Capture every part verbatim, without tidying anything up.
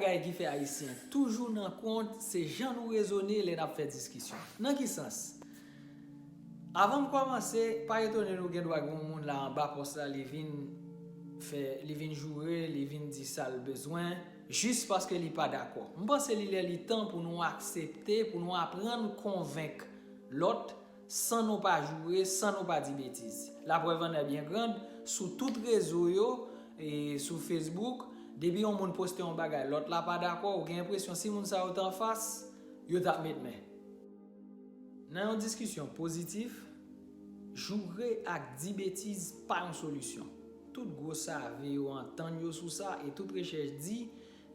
Bagay ki fè Ayisyen toujou nan kont, se jan nou rezone lè n ap fè diskisyon. Nan ki sans? Avan m kòmanse, pa etone nou gen dwa gen yon moun la anba pòs la, li vin fè, li vin joure, li vin di sa l bezwen, jis paske li pa dakò. M panse li lè li tan pou nou aksepte, pou nou aprann konvenk lòt, san nou pa joure, san nou pa di betiz. Laprèv an è byen grand, sou tout rezo yo, e sou Facebook, depi yon moun poste yon bagay, lòt la pa dakò, ou gen enpresyon si moun sa yo t anfas, yo t ap met men. Nan yon diskisyon pozitif, joure ak di betiz pa yon solisyon. Tout gwo save yo antann yo sou sa, e tout rechèch di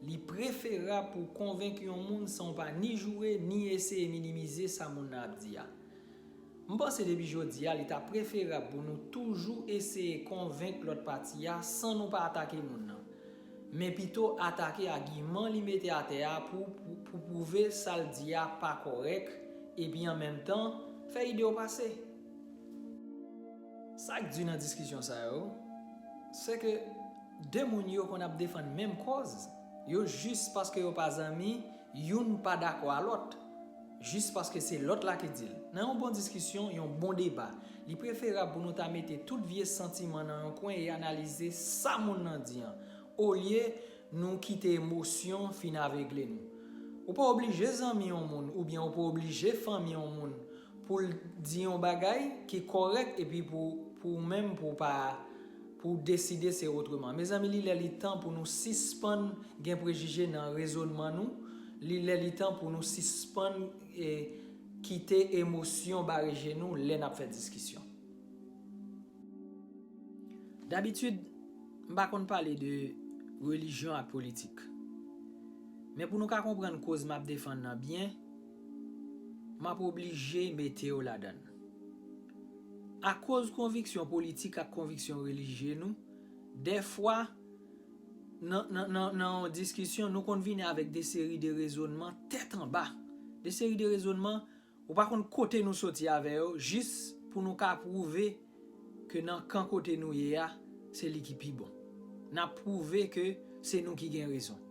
li preferab pou w konvenk yon moun san w pa ni joure ni eseye minimize sa moun nan ap di a. M panse depi jodi a, li ta preferab pou nou toujou eseye konvenk lòt pati a san nou pa atake moun nan, men pito atake agiman li mete atè a pou, pou, pou pwouve sa l di a pa kòrèk, epi an menm tan, fè ide w pase. Sa k di nan diskisyon sa yo, se ke de moun yo konn ap defann menm kòz, yo jis paske yo pa zanmi, youn pa dakò a lòt, jis paske se lòt la ki di l. Nan yon bon diskisyon, yon bon deba, li preferab pou nou ta mete tout vye santiman nan yon kwen e analize sa moun nan di an, olye nou kite emosyon fin avegle nou. Ou pa oblije zanmi yon moun, oubyen ou pa oblije fanmi yon moun pou l di yon bagay ki kòrèk, epi pou, pou ou menm, pou w pa, pou w deside se otreman. Mezanmi, li lè li tan pou nou sispann gen prejije nan rezonman nou, li lè li tan pou nou sispann, e, kite emosyon bare je nou lè n ap fè diskisyon. Dabitid, m pa konn pale de relijyon ak politik. Men pou nou ka konprann koz m ap defann nan byen, m ap oblije mete yo ladan l. Akoz konviksyon politik ak konviksyon relijye nou, dèfwa, nan, nan, nan, nan yon diskisyon, nou konn vini avèk de seri de rezonman tèt anba. De seri de rezonman, ou pa konn kote nou soti avè yo, jis pou nou ka pwouve ke nan kan kote nou ye a, se li ki pi bon. N ap pwouve ke se nou ki gen rezon.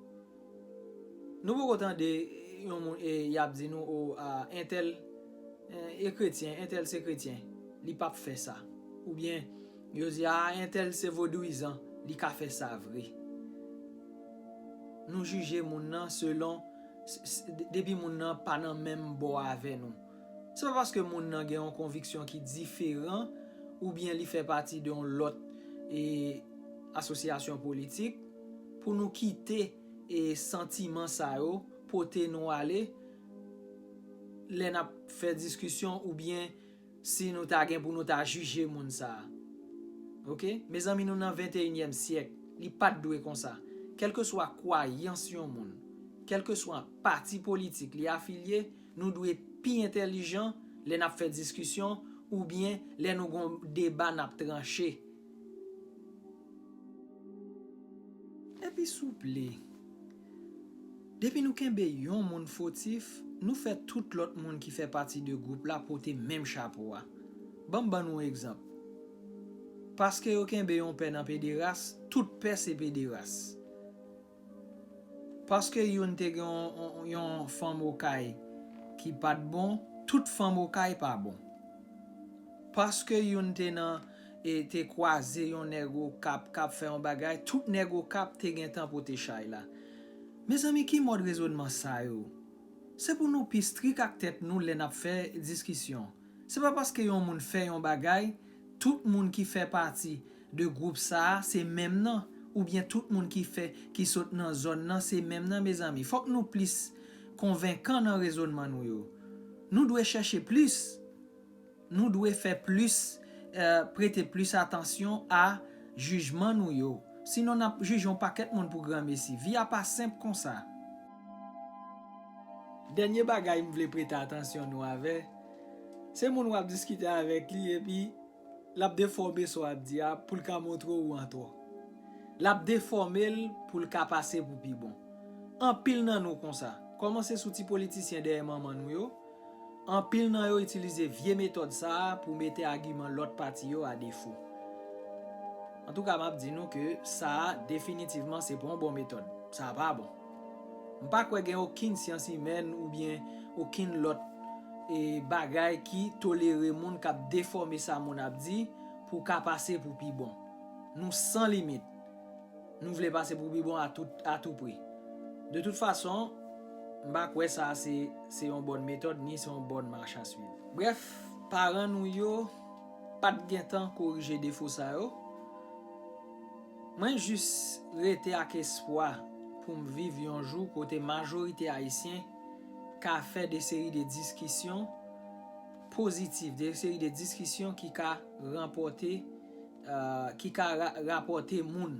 Nou poko tande yon moun, e, y ap di nou, o, a, entèl, e, e kretyen, entèl se kretyen, li p ap fè sa. Oubyen, yo di, a, entèl se vodouyizan, li ka fè sa vre. Nou jije moun nan selon, s-, s-, depi moun nan pa nan menm bò avè nou. Se pa paske moun nan gen yon konviksyon ki diferan, oubyen li fè pati de yon lòt, e, asosyasyon politik, pou nou kite, e, santiman sa yo pote nou ale lè n ap fè diskisyon, oubyen si nou ta gen pou nou ta jije moun sa a. Oke? Mezanmi, nou nan venteyinyèm syèk. Li pa t dwe konsa. Kèlkeswa kwayans yon moun, kèlkeswa pati politik li afilye, nou dwe pi entèlijan lè n ap fè diskisyon oubyen lè nou gon deba n ap tranche. Epi souple, depi nou kenbe yon moun fotif, nou fè tout lòt moun ki fè pati de gwoup la pote menm chapo a. Ban m ban nou yon egzanp. Paske yo kenbe yon pè nan pederas, tout pè se pederas. Paske youn te gen yon, yon, yon fanm Okay ki pa t bon, tout fanm Okay pa bon. Paske youn te nan, e te kwaze yon nèg Okap k ap fè yon bagay, tout nèg Okap te gentan pote chay la. Mezanmi, ki mòd rezonman sa yo? Se pou nou pi strik ak tèt nou lè n ap fè diskisyon. Se pa paske yon moun fè yon bagay, tout moun ki fè pati de gwoup sa a se menm nan, oubyen tout moun ki fè, ki sot nan zòn nan se menm nan, mezanmi. Fòk nou plis konvenkan nan rezonman nou yo. Nou dwe chèche plis. Nou dwe fè plis, eh, prete plis atansyon a jijman nou yo. Sinon, n ap jije yon pakèt moun pou granmesi. Vi a pa senp konsa. Dènye bagay m vle prete atansyon nou avè, se moun w ap diskite avèk li, epi l ap defòme sa w ap di a pou l ka montre w antwò. L ap defòme l pou l ka pase pou pi bon. Anpil nan nou konsa. Kòmanse sou ti politisyen dèyè manman nou yo. Anpil nan yo itilize vye metòd sa a pou mete agiman lòt pati yo a defo. Antouka, m ap di nou ke sa a definitivman se pa yon bon metòd. Sa a pa bon. M pa kwè gen okenn syans imèn oubyen okenn lòt e bagay ki tolere moun k ap defòme sa moun ap di pou w ka pase pou pi bon. Nou san limit. Nou vle pase pou pi bon a tout, a tou pri. De tout fason, m pa kwè sa se, se yon bòn metòd ni se yon bòn mach a swiv. Brèf, paran nou yo pa t gentan korije defo sa yo. Mwen jis rete ak espwa pou m viv yon jou kote majorite Ayisyen ka fè de seri de diskisyon pozitif, de seri de diskisyon ki ka ranpòte, euh, ki ka ra- rapòte moun,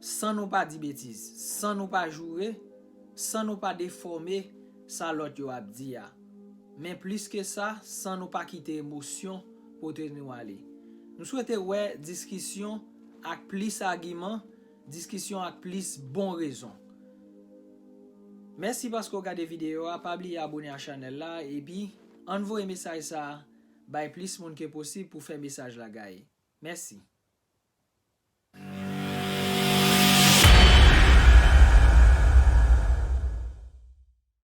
san nou pa di betiz, san nou pa joure, san nou pa defòme sa lòt yo ap di a. Men plis ke sa, san nou pa kite emosyon pote nou ale. Nou swete wè diskisyon ak plis agiman, diskisyon ak plis bon rezon. Mèsi paske w gade videyo a, pa bliye abone a chanèl la, epi ann voye mesaj sa a bay plis moun ke posib pou fè mesaj la gaye. Mèsi.